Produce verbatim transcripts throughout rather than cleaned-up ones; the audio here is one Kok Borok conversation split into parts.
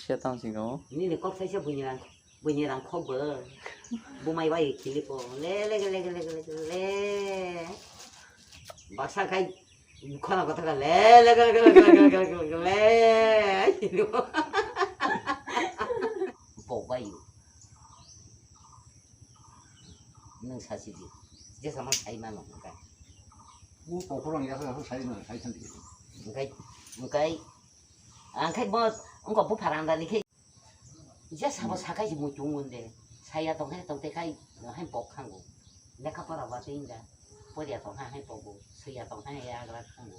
Khe tang singo. Nini kok saisa buini rang, buini rang khok bo. Bumai bai khili po. Le, le, le, le, le, le, le, le. Baksa khai khona kotha ka le, le, le, le. Pok bai. Nung sasi di. Jesa ma sai ma nung kai. Bo pok rang ya sa sai ma sai san di. Kai, kai. Ang khai bo, ang ko bu pharang da ni khai. Je sabo sakai si muchung unde. Saya tong hai tong te khai, hai pok khango. Lekha pora ba te inda. Poria tong hai hai pogo. Saya tong hai agra khango.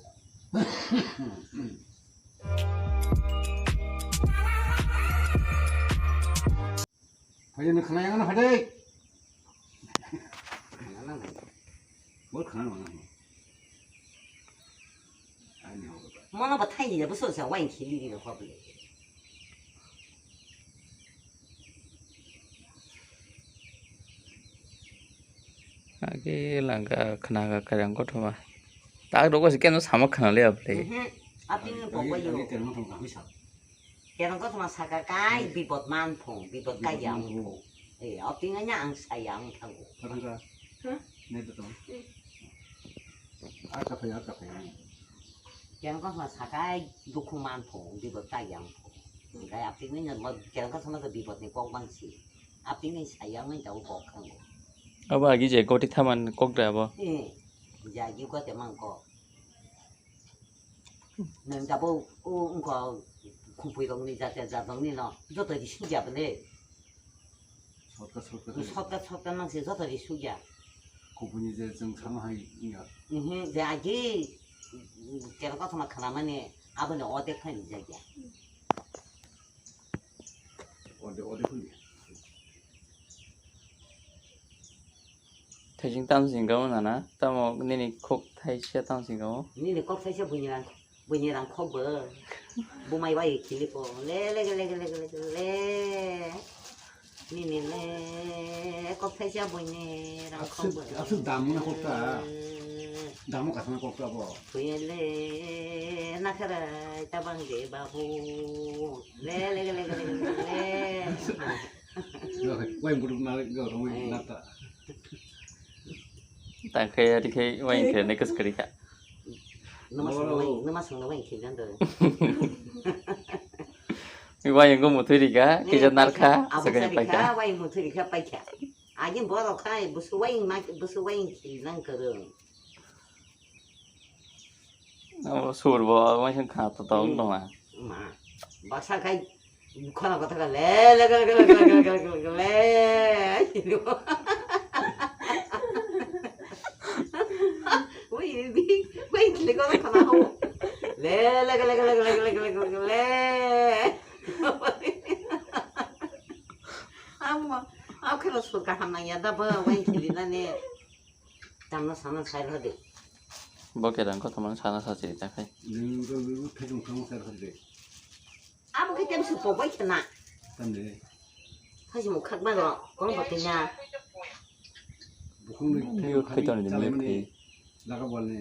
Phai ni khna yang na phai. Khna na nai. Bol khna na. Mono ba thai ni busu sa wai khili ni ko bole. Age langka khna ga kajang kothoma. Tak rok se keno sama khna le aple. Mhm. Apni ni pokwa yo. Kerang kothoma saka kai bipot man phung, bipot kai yang phung. Eh, apni nganya ang sayang thango. Kerang kothoma sakai dukhu man phung, bipot kai yang phung. Hingkai apni nganya kerang kothoma bipot ni kok bangsi. Apni ngai sayang ngai tau kok thango. Abo agi je koti thaman kok da abo. Eh, jagi kote man kok. Nang jabo o wngkha khupui rokni jate jat rokni no joto ri sugya bole. Sotka sotka sotka sotka nang se joto ri sugya. Khupui ni je chwng sama hai ya. Mhm, je agi kero kothoma khanamani aboni odek phai ni jagya. Ode, ode huli. Thaising tam sing gao nana, tamo nini khok thaisa tam sing gao. Nini khok thaisa buini rang, buini rang khok bo. Bumai bai khili po. Le, le, le, le. Nini le, khok thaisa buini rang khok bo. Asuk, asuk dam na khok ta. Dam ka sana khok ta bo. Buini le, na kharai ta bang de babu. Le, le, le, le, le, le. Yo, wai buruk na, yo, wai na ta. Ta khe, ari khe, wai khe, ne kus kari kha. Nama sangna wai, nama sangna wai khe jan do. Wai ngo muthui ri kha, kisa nar kha, abo sakani sari pai kha, kha. Wai muthui ri kha, pai kha. Agin borok khai, busu wai ma, busu wai khe nang kwrwng. Abo sur bo, waisa kha to tong tong ma. Ma, baksa khai khona kotha ka le, le, le. Ui, ui, ui, ui, khili ko khona ho. Le, le, le. Amo, amo khelo sur kaham nang ya da ba, wai khili na ne. Tamno sana sai rw de. Bo kerang kothoma sana sachiri ta khai. Nung to nung thajong thang sai rw de. Abo khe tem su pogoi khna. Tamni. Thaisi mo khak ma ro, kono bo twi na. Bukhung ni mute khai toni, mute khai. Laga bol ni.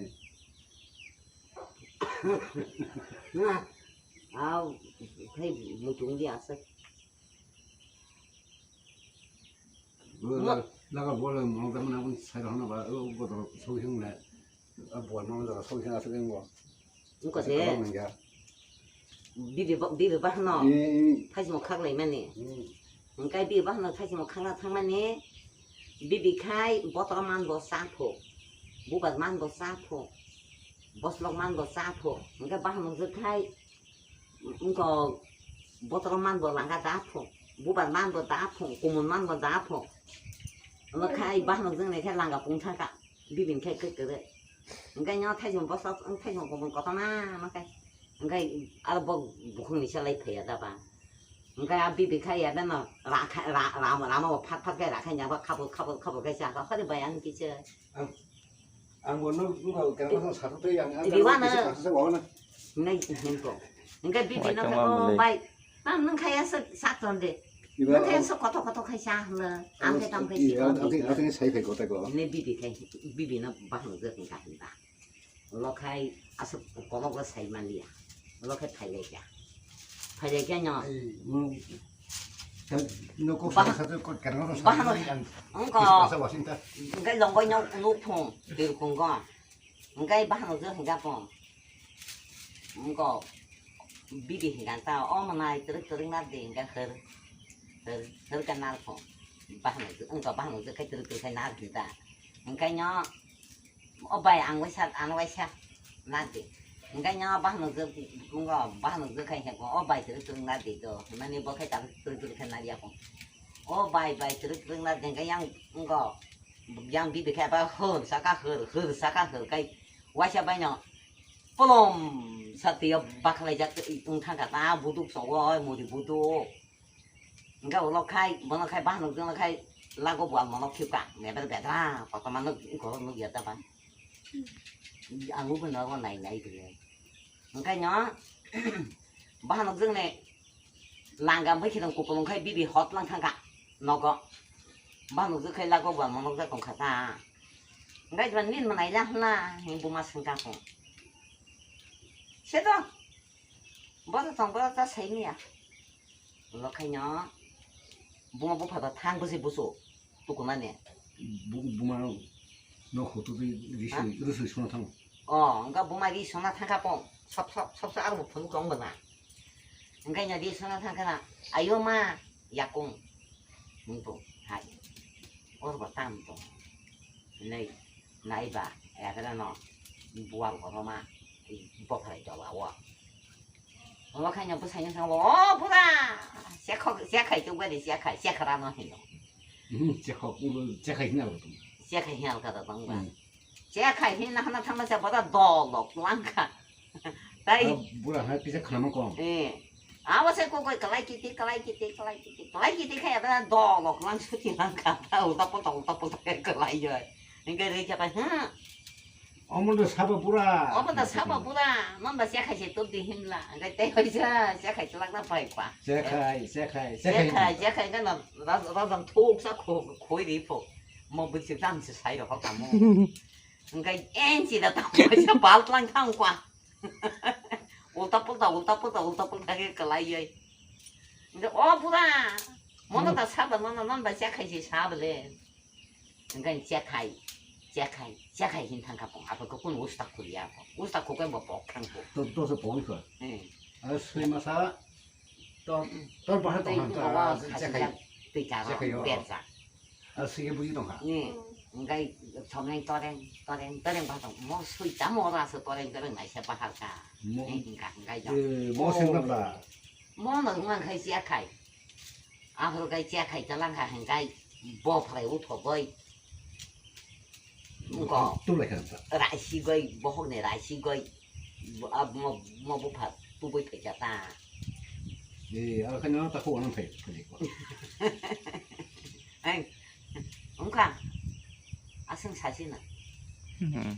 Na. Au, khai mutung di asa. Bo laga, laga bol mo da mana bun sai rw na ba, o bo do so hing le. A bo no da so hing asa ding bo. Ko se. Bibi ba, bibi ba no. Thaisi mo khak lai mani. Hingkai bibi ba no thaisi mo khak na thang mani. Bibi khai botoro man bo sa pho. Bubar man bo sa pho. Boslok man bo sa pho. Hingkai ba no je khai. Wngkha botoro man bo langa da phung, bubar man bo da phung, kumun man bo da phung. Wngkha khai bahno jwngnai khe langa pung thangkha, bibini khe kwk kwrwi. Wngkha nw thaisong bosok, wng thaisong kumun kotorma ma khe. Wngkha aro bo bukhungni salai phaiya da ba. Wngkha a bibi khai ya da no ra kha, ra, ra, rama bo phat phat khai ra khai ya ba khabul, khabul, khabul khai sa kha, hori bai ang kisa. Ang, ang bo no, no, kaya ko sa thai ang, ang riwa na. Sa sa wa na. Nai, nai ko. Engkai bibi no ko bai. Tam nang kaya sa sa ton de. Nang kaya sa koto koto khai sa na. Ang ke tam khai si ton de. Ang ke sai khai koto ko. Ne bibi khai, bibi no ba no je ka hin ba. Lo khai asa komo ko sai man dia. Lo khai phai le ya. Phailai khe no. Ei, mm, tam, no kok Bah-, sana satu kok kerang ro bahano, sana ang engko, kisa wasin ta. Engkai longoi no nuk phung, tir phung go. Engkai bahano je hingga phung. Engko, bidi hingga ta, o manai tirik tirik na de hingga her, her, her ka nar phung. Bahano je, engko bahano je kai tirik tirik kai nar hinta. Engkai no, O bai, ang waisa, ang waisa, nadi. Hingke nyo bahano je, mungo bahano je khai heko, o bai tere tere nadi do, mani bo khai tar tere tere khai nadi ako. O bai, bai tere tere nadi, hingke yang, mungo, yang bibi khai ba hor saka hor, hor saka hor kai, waisa bai no, polom, satio bakhalai jak, ung thangka ta, buduk so, o muri buduk. Hingke ulo khai, bono khai, bahanok jono khai, lago bual mono khipka, meber bedra, kotorma nuk, goro nuk ya ta ba. Ang ubo nogo nai nai bile. Hingke nyo, bahanok jone, langam bai khidong kupulung khai bibi hot lang thangka, nogo. Bahanok jok khai lago bual mono jak tongkha ta. Hingke jwan nin manai la hla, hing buma sengka ko. Sedo, bodo tong, bodo ta sai miya. Ulo khaino buma bupha da thang bwswi busu tukunani. Bu-, buma no khutu twi risui, ha? Risui sona thang. O, hwnkha buma ri sona thangkha pong. Sop, sop, sop, sop, aro bo phunuk tong bana. Hwnkhe no ri sona thangkha na, "Ayo ma, yakung." Hwnkhe hai. Oro bo tam tong. Nei, naiba, yagra no. Bual kotorma, bokhrai tola o. Omo khaina bwsaino sabo, "O bura, chekhok, chekhai chukbadi, chekhai, chekhara no hino." Hmm, chekhok, ulo chekhai hina alka tong. Chekhai hina alka da tong ba. Hmm. Chekhai hina hana thangma se boda dolok langkha. Tai. Ah, bura hai pisa khanama kom. Eh. Abo se kokoi kalai kiti, kalai kiti, kalai kiti, kalai kiti khai ada dolok lang suti langkha. Ulta polta, ulta polta kai kalai yo. Hingke rei khe pai, hmm. Omo da sabo bura. Omo da sabo bura. Non da chekhai se tubdi himla. Hingke tei pai sa, chekhai chalak na pai kwa. Chekhai, chekhai, chekhai. Chekhai, chekhai hingke na raz-, razam thuk sa kho-, khoi ri pho. Mo bwswk jang se sai rok tamo. Hingke enchi da tamo sa bal tlang thang kwa. Ulta pulta, ulta pulta, ulta pulta khe kalai yai. Hingke, "O bura, mono da sabo, nono, non ba chekhai se sabo le." Hingke chekhai, chekhai, chekhai hin thangkha pong. Apo ko kun usta khuriya pong. Usta khukhe bo pok thang pong. To, to se pok kho. Eh. Aro sui masa, to, to bahar to Tei hang ka, awa chekhai. Khasi jak, tei ka Chekhai yo. Berjak. A sigi buji tongkha. Ni, hingkai songnai toreng, toreng, toreng ba tong. Mo sui tamo ora se toreng, toreng naisa bahar ka. Mo, eh, hingka, hingkai jang. Eh, mo sengna bla. Mo no wngkha chekhai. Aphuru kai chekhai chalangkha hingkai bo phrai utho goi. Wngko. Tu lai kha ta. Raisi goi, bohok ni raisi goi. Bo, a, mo, mo bupha tubui phaikha ta. Eh, a khaina ta ko anam phai, phai ko. Ai, wngkha. Aswng sasi na. Hmm.